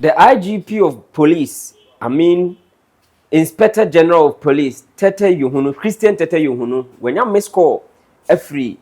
The IGP of Police, I mean Inspector General of Police, Tetteh Yohuno, Christian Tetteh Yohuno, wanya miss call afiri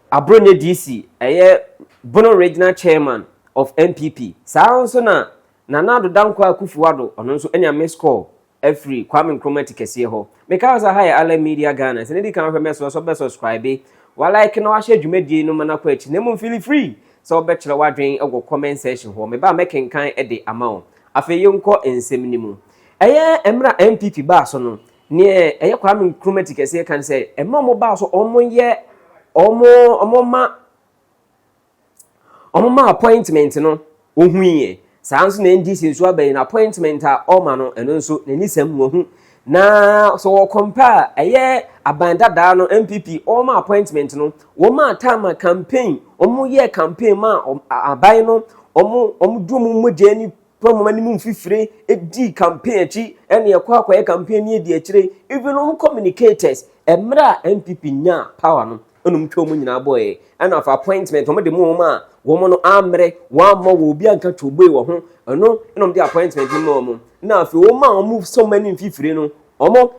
Abronye DC, ɛyɛ Bono Regional Chairman of NPP. Saa nso na Nana Addo Dankwa Akufo-Addo, ɔno nso anya miss call afiri Kwame Nkrumah ti kɛseɛ hɔ. Meka sɛ ha yɛ Alan Media Ghana. Sɛ ne di kan hwɛ mɛ so so bɛ subscribe, wa like na wahyɛ dwumadie no ma no akɔ akyi. Na mmom feel free sɛ wobɛkyerɛ w'adwen wɔ comment section hɔ. Meba a mɛkenkan de ama wo. Afei yɛnkɔ nsɛm no mu. Ɛyɛ mmerɛ a NPP baa so no, neɛ ɛyɛ Kwame Nkrumah ti kɛseɛ kan sɛ ɛmmerɛ ɔmo baa so, ɔmo yɛ ɔmo ma appointment no ohun yɛ. Saa nso na NDC nso abɛn na appointment a ɔma no, ɛno nso n'ani sɛm wɔn na sɛ wɔ compare a ɛyɛ aban dadaa no, NPP ɔma appointment no, wɔn a time a campaign, wɔn yɛ campaign ma aban no, wɔn du wɔn mogya ni pɔn wɔn anim mfifire edi campaign akyi, ɛna ɛkɔ akɔyɛ campaign ni edi akyire. Even wɔn communicators, mmerɛ a NPP nya power no, ɛna wɔn twa wɔn nyinaa bɔɔɛ, ɛna afa appointment wɔn de mu wɔn a wɔn no ammerɛ wɔn amɔ wɔ obi anka twɔboe wɔ ho, ɛno ɛna wɔn de appointment no ma wɔn. Na afei wɔn a wɔn sɔ wɔn anim mfifire no, wɔn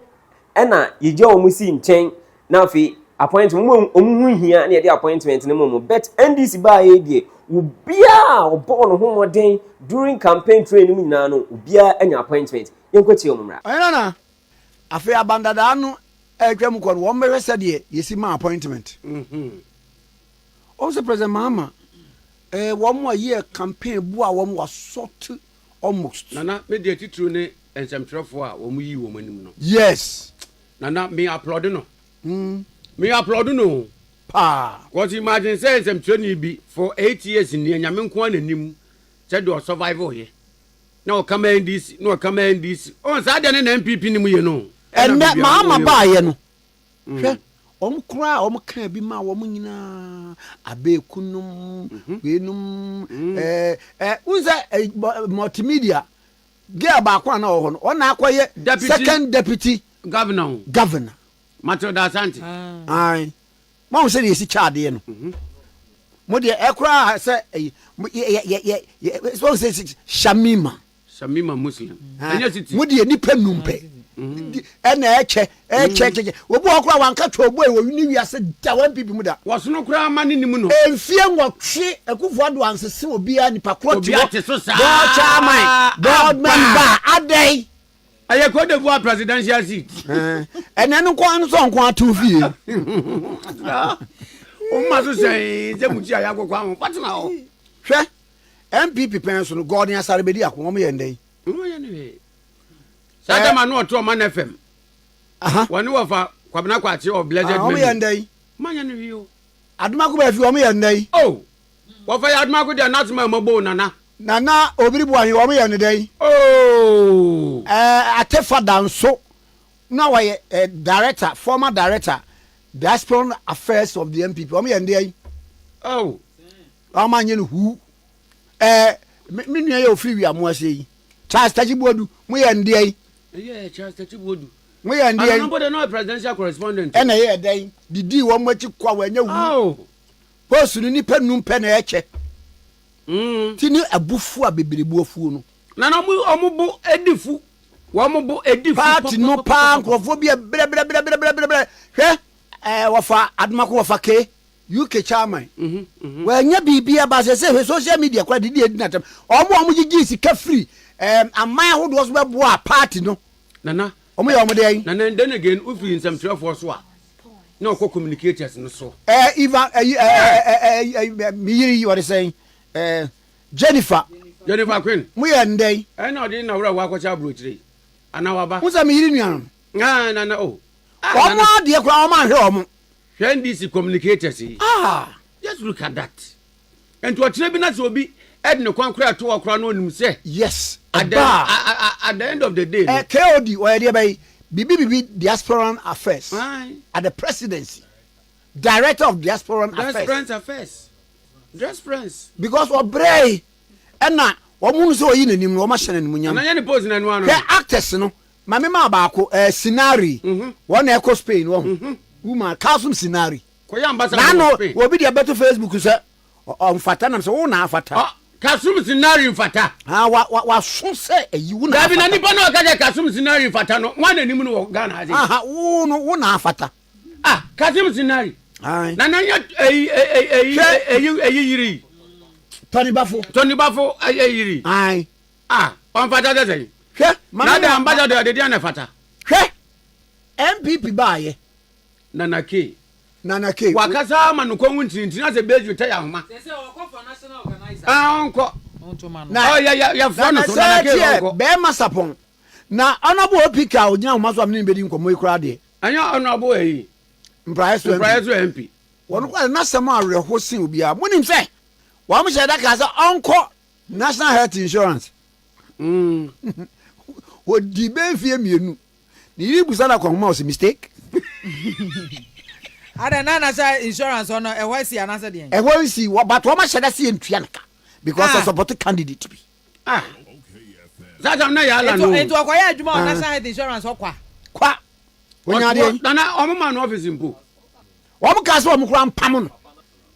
ɛna yɛgya wɔn si nkyɛn, na afei appointment wɔn ho hia na yɛde appointment no mu wɔn. But NDC baa yɛ deɛ, obiara a ɔbɔɔ ne ho mmɔden during campaign train no mu nyinaa no, obiara anya appointment. Yɛnkɔ tie wɔn mmra. Ɔyɛ nana, afei abandadaa no ɛtwa mu kɔ no, wɔn bɛhwɛ sɛdeɛ yɛsi ma appointment. Wɔn sɛ President Mahama wɔn a yɛ campaign bu a wɔn wasɔte almost. Nana, me deɛ, titiri ne nsɛmtwerɛfoɔ a wɔn yi wɔn anim no. Nana, me applaud no. Me applaud no. Paa. Cause imagine sɛ nsɛmtwerɛni bi for 8 years ni, Nyame nko ara n'anim sɛ deɛ ɔsurvive yɛ na ɔka ma NDC na ɔka ma NDC ɔn saa deɛ ne na NPP ne mu yɛ no. Ɛnɛ Mahama baayɛ no, hwɛ wɔn koraa a wɔn kaa bi ma wɔn nyinaa, abeeku nom weinom ɛɛ n sɛ ɛ multimedia girl baako a na ɔwɔ hɔ no, ɔna akɔyɛ second deputy governor. Governor. Matilda Asante. Ayi mo ahun sɛ de yɛsi kyɛ adeɛ no mo deɛ ɛkoraa sɛ ɛyi mo yɛ yɛ yɛ yɛ wɔn sɛ Shamima. Shamima Muslim, ɛnyɛ city. Mo deɛ nipa num pɛ ɛna ɛkyɛ ɛkyɛ kyɛ obi wɔ koraa wanka twɛ obo yi wɔ ne wiase da wɔn NPP mu da. Wɔsono koraa ma ne nim no. Mfie 8 Akufo Addo ansese obiara, nipa korɔ te hɔ te so saa. Board chairman, board member adɛn. Ɛyɛ Cote d'Ivoire presidential seat. Ɛnɛ no nko nso nko ato fie. O ma so sɛn sɛ mu ti a yakɔkɔ ahɔ patena hɔ. Hwɛ, NPP pɛn so no, Gordon Asare bedi ako, wɔn yɛ ndɛn. Wɔn yɛ ne hwee saa dama no ɔto ɔma nfm wɔne wɔfa Kwabena Kwakye of blessed memory. Wɔn yɛ ndɛn. Ma yɛ ne hwee o. Adomako baafi, wɔn yɛ ndɛn. O wɔfa yɛ Adomako deɛ n'asoma ɛmɔ bo nana. Nana Obiri Buahin, wɔn yɛ ne dɛn. Ooo. Atefa Danso na wɔyɛ director, former director, diaspora affairs of the NPP, wɔn yɛ ndɛn. Oh. Wɔn anyɛ no hu. Me nua yɛ ofiri wi ase yi, Charles Takyi Buodu, mo yɛ ndɛn. Ɛyɛ Charles Takyi Buodu. Mo yɛ ndɛn. Anambo de no presidential correspondent. Ɛna ɛyɛ dɛn didi wɔn akyi kɔ a wɔnyɛ hu. Post no, nipa num pɛ na ɛkyɛ ti ne abufu a bebree bu afuo no. Nana, ɔmo bo edi fu, wɔn bo edi fu. Party no paa, nkurɔfoɔ bi yɛ brɛbrɛbrɛbrɛbrɛ. Hwɛ, wɔfa Adomako, wɔfa ke UK chairman, wɔanya biribi aba sɛ hwɛ social media kora didi edi n'atam. Ɔmo a ɔmo gyegye sika firi aman ahodoɔ so bɛboa party no. Nana. Ɔmo yɛ ɔmo deɛ. Nana, then again, wofiri nsɛmtwerɛfoɔ so a na ɔkɔ communicators no so. Ivan ɛyi ɛɛ ɛɛ ɛɛ miyiri yi, wɔde sɛn, Jennifer. Jennifer Quinn. Mo yɛ ndɛn. Ɛna ɔde na wura wakɔkyɛ aburokyire ana waba. Mo sɛ miyiri nua no. Aa, nana o. Wɔn adeɛ koraa, wɔn ahwɛ wɔn. Hwɛ NDC communicators yi. Ah. Just look at that. Nti ɔkyerɛ bi na sɛ obi ɛde ne kwan koraa to hɔ koraa na onim sɛ. At the end of the day. Kod ɔyɛ deɛ bɛyi bibi bibi diasporan affairs at the presidency, director of diasporan affairs. Diasporan affairs, diasporans. Because ɔbrɛ yi ɛna wɔn mu sɛ ɔyi n'anim no, wɔn ahyɛ n'anim nyam. Ananyɛ ne post n'anu ano. Hwɛ actors no, maame maa baako Sinari, wɔn na ɛkɔ Spain, wɔn woman Kalsum Sinari. Kɔyɛ ambassador n'ano wɔ Spain. Obi deɛ bɛto Facebook sɛ ɔnfata nam sɛ wɔn na afata. Kasum Sinari mfata. Ah, wa wa waso sɛ ayi wo na Dabi na afata. nipa na ɔka sɛ Kasum Sinari mfata no, wɔn na anim no wɔ Ghana ha sei. Aha, wo no wo na afata. Ah, Kasum Sinari. Ae. Na na nyɛ eyi eyi eyi Hwɛ. eyi eyi yiri yi. Tɔni bafo. Tɔni bafo eyi yiri. Ae. Ah, ɔmfata sɛ sɛn. Hwɛ, ma Na me de ma ambassador de deɛ na ɛfata. Hwɛ, NPP baayɛ. Nana K. Nana K. Wakasa ama no kɔn mu ntinintini asɛ beju tɛ ahoma. Ah, ɔnkɔ. Na Oh, yɛ yɛ yɛfrɛ no so na Nana sɛ K tiɛ ɔnkɔ. bɛrima sapɔn. Na ɔnabɔ OPK a ogyina ahoma so a mene no bɛdi nkɔmmɔ yi koraa deɛ. Ɛnyɛ ɔnabɔ ɛyi. Mpraeɛ so MP. Mpraeɛ so MP. Wɔn koraa n'asɛm awerɛho sen obiara. Monim sɛ wɔn hyɛ da kaa sɛ ɔnkɔ National Health Insurance. Mm. Wɔdi bɛyɛ mfeɛ mmienu. Ne yere busa no akɔnhoma ɔsɛ mistake. Ada na na sɛ insurance ɔno ɛhɔ asi anaasɛ deɛn? Ɛhɔ nsi wɔ but wɔn ahyɛ da sɛ yɛntua no ka because Ah. ɔsupporte candidate bi. Ah. Saa tam na yɛ ala Nti no. nti ɔkɔyɛ adwuma wɔ Ah. National Health Insurance ɔkwa. Kwa. Onya adeɛ yi. Nana ɔmo ma no office mpo. Wɔn kaa sɛ wɔn koraa mpam no.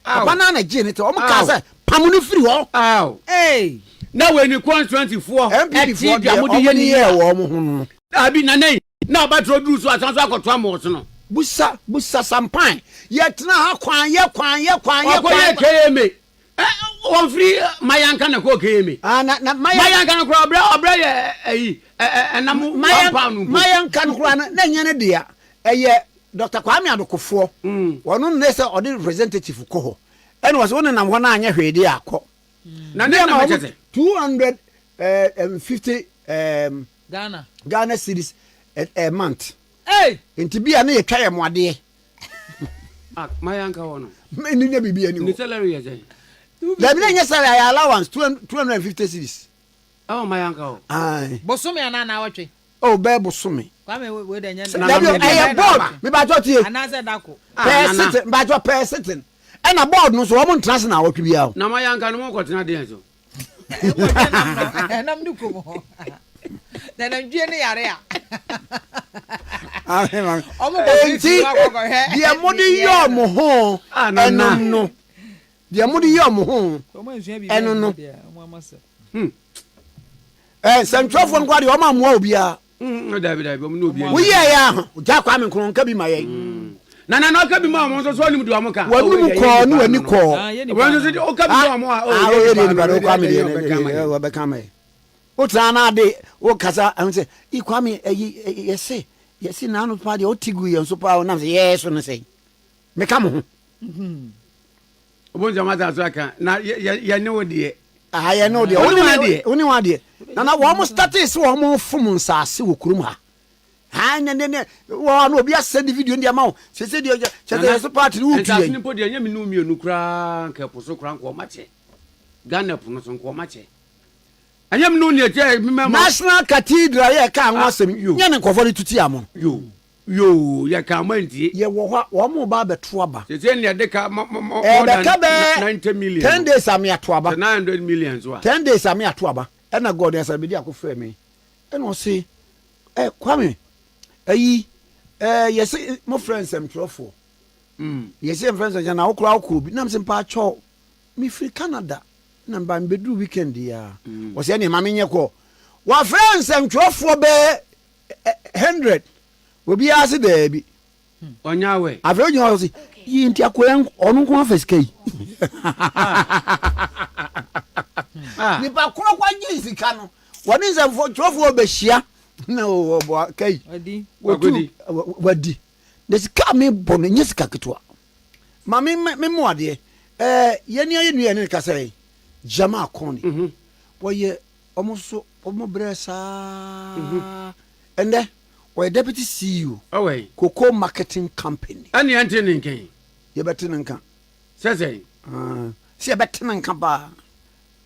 Papa naa na gyee ne te. Wɔn kaa sɛ pam no firi hɔ. Aw. Hey. Na wei ni constituency foɔ. NPP foɔ deɛ wɔn de yɛɛ wɔn ho no. Dabi nana yi na abatoro duru so asan so akɔto ama ɔsono. Busa busa sampan yɛ tena ha kwan yɛ kwan yɛ kwan yɛ kwan. Ɔkɔ yɛ KMA. Ɛ wɔn firi Mayanka na kɔɔ KMA. Ah na na Mayanka. Mayanka no koraa ɔbrɛ ɔbrɛ yɛ ɛyi ɛ ɛ ɛnam one pound mpo. Mayanka no koraa no na ɛnyɛ ne dea ɛyɛ Doctor Kwame Adokofoɔ wɔn ne sɛ ɔde representative kɔ hɔ ɛna wɔsɛ wɔn nenam hɔ na anyɛ hwee deɛ akɔ. Na ne na mɛkyɛ sɛ. 250 um, Ghana. Ghana cedis a, a month. Hey! Nti bi a ne yɛtwa yɛ mo adeɛ. Ah, Mayanka hɔ no. Ne nya biribi ani Ne hɔ. salary yɛ sɛn? Dabi na nyɛ salary ayɛ allowance 250 cedis. Ɛwɔ Mayanka hɔ. Aye. Bosome anaa naawɔtwe? Oh, bɛɛ bosome. Kwame wei dɛ nyɛ Nana Dabi mo deɛ. ɛyɛ board mebatɔ tie. Anaasɛ dako. Ah, Per Nana. sitting mebatɔ per sitting. Ɛna board no nso wɔn ntena ase naawɔtwe biara o. Na Mayanka no mo kɔtena deɛn so? Ɛnam ne kurom hɔ. Na nantwie ne yare a. Ɔmo kɔ Enti fifiri hɔ akɔkɔhwɛ. deɛ mode yɛ ɔmo ho Ah, Nana. ɛno no deɛ mode yɛ ɔmo ho Ɔmo ansua biribi ɛno no. annyɛ deɛ ɔmo ama sɛ. Hmm. Ɛ nsɛntwerɛfoɔ no koraa deɛ ɔmo ammoa obiara. Mm, dabi dabi ɔmo ne obi ani. Woyɛɛ yɛ a gya Kwame Nkrumah nka bi ma yɛn. Na na na ɔka bi ma ɔmo nso so ɔnim deɛ ɔmo ka. W'anum kɔɔ ne w'ani kɔɔ. Ah, yɛ nipa Wɔn nso no. so ɔka bi ma ɔmo a. Ah, oh, yɛ nipa no Kwame deɛ ɔbɛka ma yɛn. ɔbɛka ma yɛn. Wotena na ade wokasa ɛho sɛ i Kwame ɛyi yɛse yɛse naano paa deɛ wote gu yɛn so paa nam sɛ yɛɛ so no sɛn meka mo ho. Ɔbɔn sɛ ɔmo so aka na yɛ yɛ yɛ ne wo deɛ. Ah, yɛ ne wo deɛ. Wo ne wɔn adeɛ. Wo ne wɔn adeɛ. Nana wɔn startee sɛ wɔn fom nsaase wɔ kurom ha. Ha ne ne ne wɔ na obi asɛn de video no de ama wo. Sese deɛ kyɛ sɛ yɛ so party no wotu Nsaase yɛn. no mpo deɛ nyɛ me ne wo mmienu koraa nka ɛpo so koraa nka ɔmo akyɛ. Ghana po no so nka ɔmo akyɛ. Ɛnyɛ me ne wo ne ɛkyɛ me mɛma. National Cathedral yɛ ɛka ho Ah, asɛm yo. nyɛ ne nkurɔfoɔ de tuti amo no. Yo yoo yɛ ka ɔmo antie. Yɛ wɔ hɔ a wɔn ba abɛto aba. Sese nea ɛde ka mo mo mo more than Ɛbɛka bɛɛ 90 million. 10 days a me ato aba. Sɛ 900 million so a. 10 days a me ato aba. Ɛna God Asare Bediako frɛɛ me ɛna ɔse eh Kwame ayi eh yɛse mo frɛ nsɛmtwerɛfoɔ Mm. yɛse yɛmfrɛ nsɛmtwerɛ na wo koraa wokɔɔ bi nam se mpaakyɛw mefiri Canada na mba mebɛduru weekend yi a ɔse ɛneɛ ma menyɛ kɔ wafrɛ nsɛmtwerɛfoɔ bɛɛ 100 obiara se daabi Ɔnyɛ awɛ. Afei ogyina hɔ se, Yii nti akoa yi ɔno nko afa sika yi. Ah. Nipa korɔ kɔgye sika no, wɔne nsɛmtwerɛfoɔ bɛhyia na ɔbɔ ka yi. Wɔtu wadi. Na sika a mebɔ no nyɛ sika ketewa. Ma me me mo adeɛ. Ɛɛ yɛn ni ayɛ nua yɛne no kasa yi, Jamal Kone. Mhm. Wɔyɛ wɔn so wɔn brɛ saa. Ɛnɛ Ɔyɛ deputy CEO, Ɔwɔ he? Cocoa Marketing Company. Ɛne yɛnte ne nka yi. Yɛbɛte ne nka. Sɛ sɛn? Ah, sɛ yɛbɛte ne nka paa.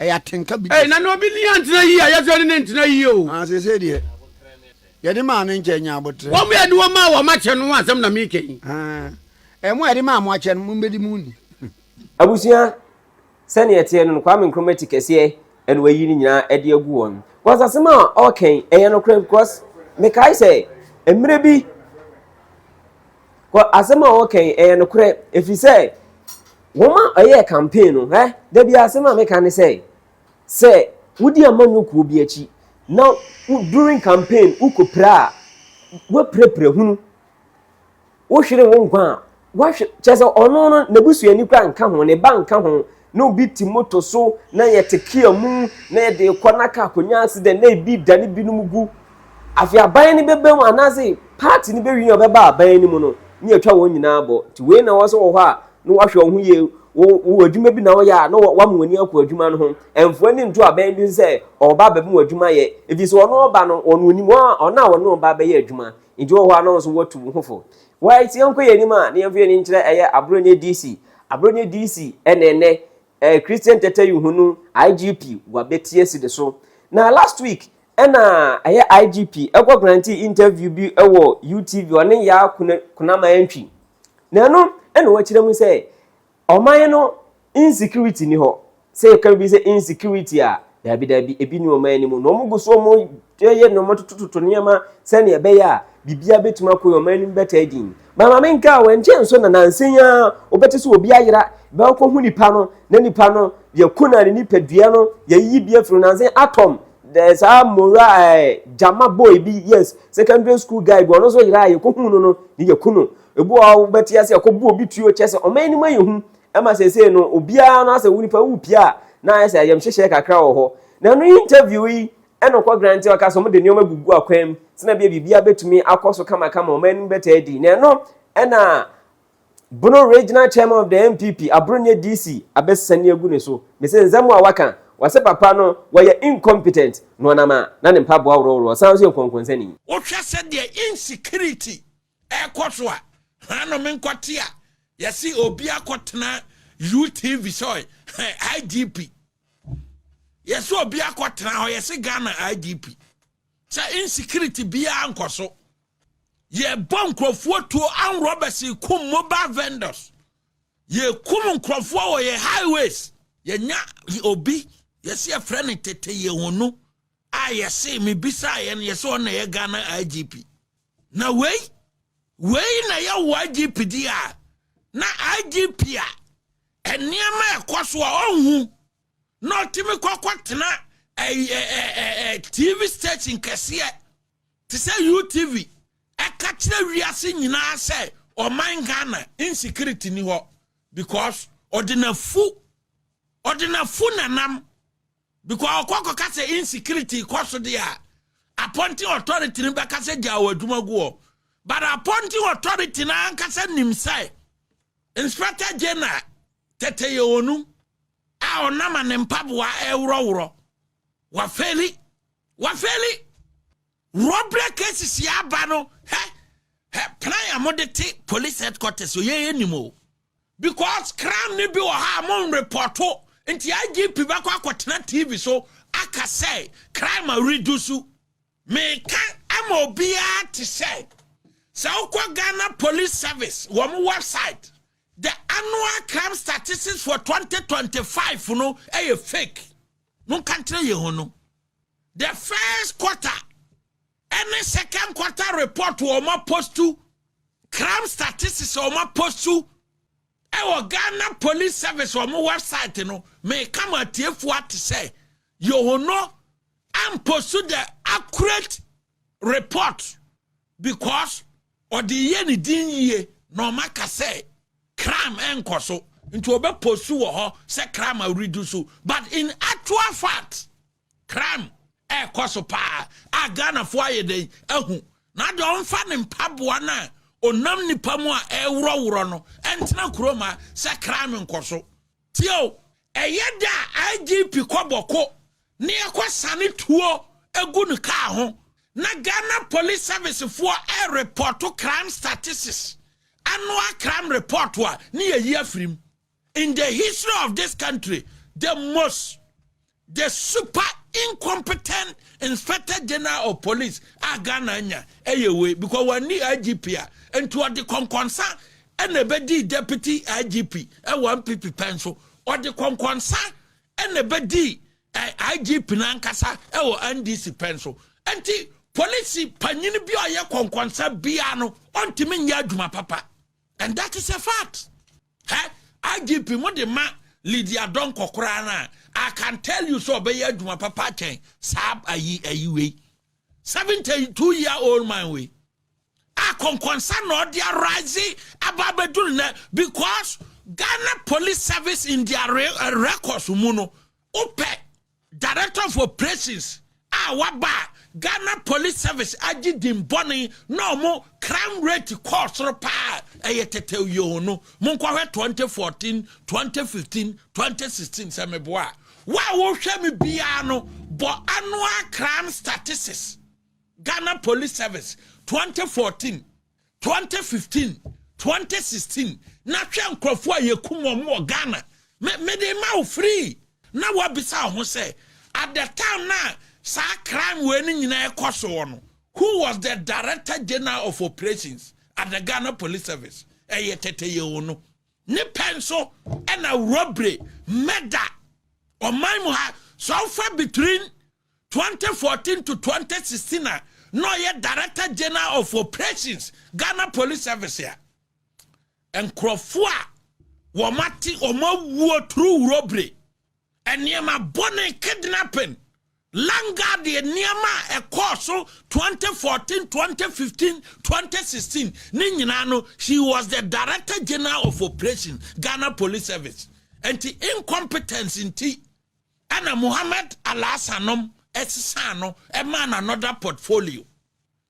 Ɛyɛ atenka bi. Ei, na na obi ne yɛn ntena yie a, yɛsɛ ne ne ntena yie o. Ah, seesei deɛ, yɛde maa ne nkyɛn nya aboterɛ. Wɔn yɛde wɔn maa wɔn akyɛ no ho asɛm na meka yi. Ah, ɛmo a yɛde maa mo akyɛ no, mommɛdi mo nni. Abusua, Sɛnea ɛteɛ no, Kwame Nkrumah ti kɛseɛ ɛna wayi ne nyinaa ɛde agu wɔn. Because asɛm a ɔreka yi, ɛyɛ nokorɛ because mekae sɛ mmerɛ bi kɔ asɛm a ɔreka yi ɛyɛ nokorɛ ɛfiri sɛ wɔn a ɛyɛ campaign no ɛ da bi asɛm a meka ne sɛ. Sɛ wodi amanyɔ kuo bi akyi na during campaign wokɔpira a, woapirapira hunu. Wohwere wo nkwa a, woahwere, kyerɛ sɛ ɔno no n'abusuani koraa nka ho, ne ba nka ho, na obi te moto so na yɛte kia mu na yɛde kɔ na kaa akɔnya accident na ebi dane binom gu. Afei aban no bɛba mu anaasɛ party no bɛwi a ɔbɛba aban no mu no ne yɛtwa wɔn nyinaa bɔ. Nti wei na ɛwɔ sɛ wɔ hɔ a na wahwɛ wo ho yie, wo adwuma bi na woyɛ a na wama w'ani akɔ adwuma no ho. Ɛmfa w'ani nto aban bi so sɛ ɔreba abɛma wo adwuma yɛ, ɛfiri sɛ ɔno ɔba no ɔno onim ɔno a ɔne ɔba bɛyɛ adwuma. Nti wɔ hɔ a na wo nso woatu wo ho fo. Wai nti yɛnkɔ yɛn anim a na yɛmfa yɛn ani nkyerɛ ɛyɛ Aborɔnyɛ DC. Aborɔnyɛ DC ɛna ɛnɛ eh, Christian Tete Yohuno IGP wabɛti asi de so. Na last week ɛna ɛyɛ IGP ɛkɔ grantee interview bi ɛwɔ UTV ɔne Yaa Kunama Antwi. Na ɛno ɛna wɔakyerɛ mu sɛ Ɔman no insecurity ni hɔ. Sɛ yɛka bi sɛ insecurity a, daabi daabi, ebi ni ɔman no mu. Na wɔn gu so wɔn yɛ nneɛma totototo nneɛma sɛnea ɛbɛyɛ a biribiara bɛtumi akɔ yɛ ɔman no mu bɛtaa din. Ba maame nka a wɔnkyɛn nso na nansa yi ara wobɛte sɛ obi ayera bɛkɔ hu nipa no na nipa no yɛku na ne nipadua no yɛyiyi bi afiri nansa atɔm dɛ saa mora ɛɛ gyama boy bi, yes, secondary school guy bi, ɔno nso yera a yɛkɔhu no no ne yɛku no. Ebi wɔ hɔ a wobɛte ase ɛkɔbu obi tuo, kyerɛ sɛ ɔman anim ayɛ hu ɛma seesei no obiara no asɛ wo nipa wo pia a na ayɛ sɛ ayamhyehyɛ kakra wɔ hɔ. Na ɛno interview yi ɛna ɔkɔ grante ɔka sɛ wɔde nneɛma gugu akwan mu sɛnea bia biribiara bɛtumi akɔ so kamakama ɔman anim bɛtaa adi. Na ɛno ɛna Bono Regional Chairman of the NPP, Abronye DC, abɛsane agu ne so. Mese nsɛm a waka, wɔse papa no wɔyɛ incompetent na ɔnam a na ne mpaboa worɔworɔ, ɔsan nso yɛ nkɔnkɔnsani. Wohwɛ sɛdeɛ insecurity ɛkɔ so a, hanom nkɔte a yɛse obi akɔtena UTV sɛ IGP, yɛse obi akɔtena hɔ, yɛse Ghana IGP, sɛ insecurity biara nkɔ so. Yɛbɔ nkurɔfoɔ tuo, armed robbers kum mobile vendors, yɛkum nkurɔfoɔ wɔ yɛ highways. Yɛnya obi yɛse yɛfrɛ no Tete Yehonu a yɛse mebisaeɛ no yɛsɛ ɔno na ɛyɛ Ghana IGP. Na wei wei na ɛyɛ wo IGP di a, na IGP a nneɛma ɛkɔ so a ɔnhu na ɔtumi kɔkɔtena TV station kɛseɛ te sɛ UTV ɛka kyerɛ wiase nyinaa sɛ ɔman Ghana insecurity ni hɔ because ɔde n'afu ɔde n'afu nanam. Because ɔkɔ kɔka sɛ insecurity kɔ so deɛ a, appointing authority no bɛka sɛ gyaa wɔ adwuma gu hɔ. But appointing authority no ankasa nim sɛ Inspector General Tete Yewonu a ɔnam a ne mpaboa ɛreworɔworɔ, wafeli, wafeli. Robbery cases yɛ aba no, hɛ, hɛ, plan a mode te police headquarters o, yɛyɛ nim o. Because crime no bi wɔ hɔ a mo nrepɔto nti IGP bɛkɔ akɔtena TV so aka sɛ crime a reduce. Meka ama obiara te sɛ, sɛ wokɔ Ghana Police Service wɔn website, the annual crime statistics for 2025 no ɛyɛ fake. Monka nkyerɛ yɛn ho no. The first quarter ɛne second quarter report wɔn apostu, crime statistics wɔn apostu ɛwɔ Ghana Police Service wɔn website no, meka ma atiefoɔ ate sɛ Yohono ampostu the accurate report because ɔde yɛ ne din yie na ɔma ka sɛ crime ɛnkɔ so nti ɔbɛpostu wɔ hɔ sɛ crime a reduce, but in actual fact crime ɛkɔ so paa a Ghanafoɔ ayɛ dɛn ahu. Na deɛ ɔmfa ne mpaboa no a ɔnam nipa mu a ɛworɔworɔ no ɛntena kurom a sɛ crime nkɔ so. Tie, ɛyɛ da a IGP kɔbɔko ne ɛkɔ sane tuo egu ne kaa ho na Ghana Police Service foɔ ɛrepɔto crime statistics, annual crime report a ne yɛyi afirim. In the history of this country, the most the super incompetent Inspector General of Police a Ghana anya ɛyɛ wei, because wɔn IGP a nti ɔde kɔnkɔnsa ɛna ɛbɛdi deputy IGP ɛwɔ NPP pɛn so, ɔde kɔnkɔnsa ɛna ɛbɛdi IGP n'ankasa ɛwɔ NDC pɛn so. Nti polisi panyin bi a ɔyɛ kɔnkɔnsa bia no ɔntumi nyɛ adwuma papa, and that is a fact. Hɛ, IGP mo de ma Lydia Donkor koraa no a I can tell you sɛ ɔbɛyɛ adwuma papa akyɛn saa ayi ayi wei, 72 year old man wei a kɔnkɔnsa na ɔde arise aba abɛduru nɛ, because Ghana Police Service in their records mu no, wopɛ director of operations a waba a Ghana Police Service agye din bɔne na ɔmo crime rate kɔɔ soro paa, ɛyɛ Tetteh Yohuno. Monkɔhwɛ 2014, 2015, 2016. Sɛ meboa a, wo a wohwɛ me biara no, bɔ annual crime statistics, Ghana Police Service, 2014, 2015, 2016, na hwɛ nkurɔfoɔ a yɛkum wɔn wɔ Ghana. Me mede ma wo free na wabisa wo ho sɛ at the time na saa crime wei no nyinaa ɛkɔ soɔ no, who was the Director General of Operations at the Ghana Police Service? Ɛyɛ Tetteh Yohuno. Ne pɛ nso ɛna robbery, murder, ɔman mu ha sɛ ɔfa between 2014 to 2016 a na ɔyɛ Director General of Operations, Ghana Police Service, a nkurɔfoɔ a wɔn ate wɔn awuo through robbery, nneɛma bɔne, kidnapping, landguard, nneɛma a ɛkɔɔ so 2014, 2015, 2016 ne nyinaa no, she was the Director General of Operations, Ghana Police Service. Nti incompetence nti ɛna Muhammed Alhassan nom ɛsesa no ɛmaa no another portfolio.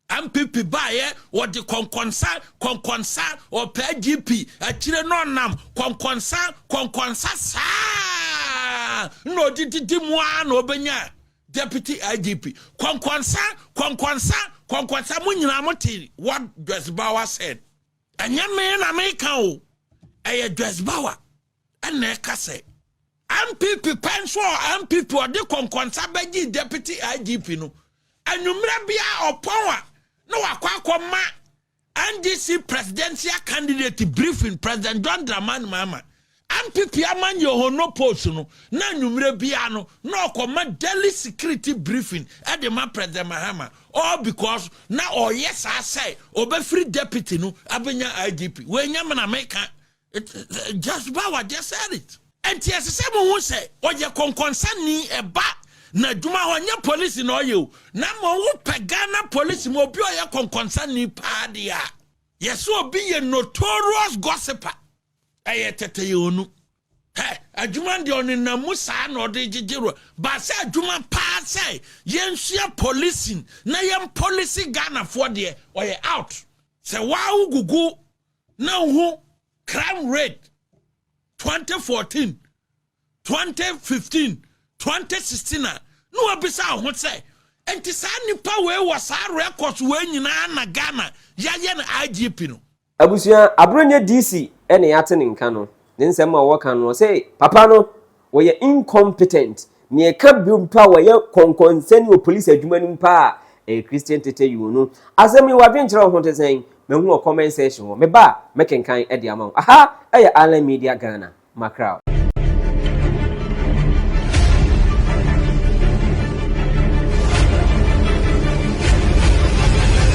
NPP baayɛ, wɔde kɔnkɔnsa kɔnkɔnsa ɔpɛ GP akyire no, ɔnam kɔnkɔnsa kɔnkɔnsa saa na ɔde didi mu ara na ɔbɛnya deputy IGP. Kɔnkɔnsa kɔnkɔnsa kɔnkɔnsa. Mo nyinaa mo te what Joyce Bawa said. Ɛnyɛ me na meka o, ɛyɛ Joyce Bawa ɛna ɛka sɛ NPP pɛ nso a NPP ɔde kɔnkɔnsa bɛgye deputy IGP no, anwummerɛ bia ɔpɔn a na wakɔ akɔma NDC presidential candidate briefing, President John Dramani Mahama. NPP ama Yohuno post no, na anwummerɛ bia no na ɔkɔma daily security briefing ɛde ma President Mahama, all because na ɔyɛ saa sɛ ɔbɛfiri deputy no abɛnya IGP. Wɔanya me na meka, Joyce Bawa just said it. Nti ɛsɛ sɛ mo ho sɛ ɔyɛ kɔnkɔnsani ɛba na adwuma hɔ nyɛ polisi na ɔyɛ o, na ma wopɛ Ghana Police mu obi a ɔyɛ kɔnkɔnsani paa deɛ a, yɛsɛ obi yɛ notorious gossiper, ɛyɛ Tetteh Yohuno. Hɛ, adwuma deɛ ɔnenam mu saa na ɔde gyegye ro ba sɛ adwuma paa sɛ yɛnsua policing na yɛn police Ghanafoɔ deɛ, ɔyɛ out. Sɛ waa gugu na hu crime rate 2014, 2015, 2016 a, na wabisa wo ho sɛ nti saa nipa wei wɔ saa records wei nyinaa na Ghana yɛayɛ no IGP no. Abusua, Abronye DC ɛna yɛate ne nka no, ne nsɛm a wɔka no sɛ papa no wɔyɛ incompetent. Nea ɛka bi mpa wɔyɛ kɔnkɔnsɛn wɔ police adwuma no mpa a ɛyɛ Christian Tetteh Yohuno. Asɛm yi, wadwenkyerɛ wo ho te sɛn? Mahu wɔ comment section hɔ. Meba a, mɛkenkan de ama wo. Aha ɛyɛ Island Media Ghana. Macrao.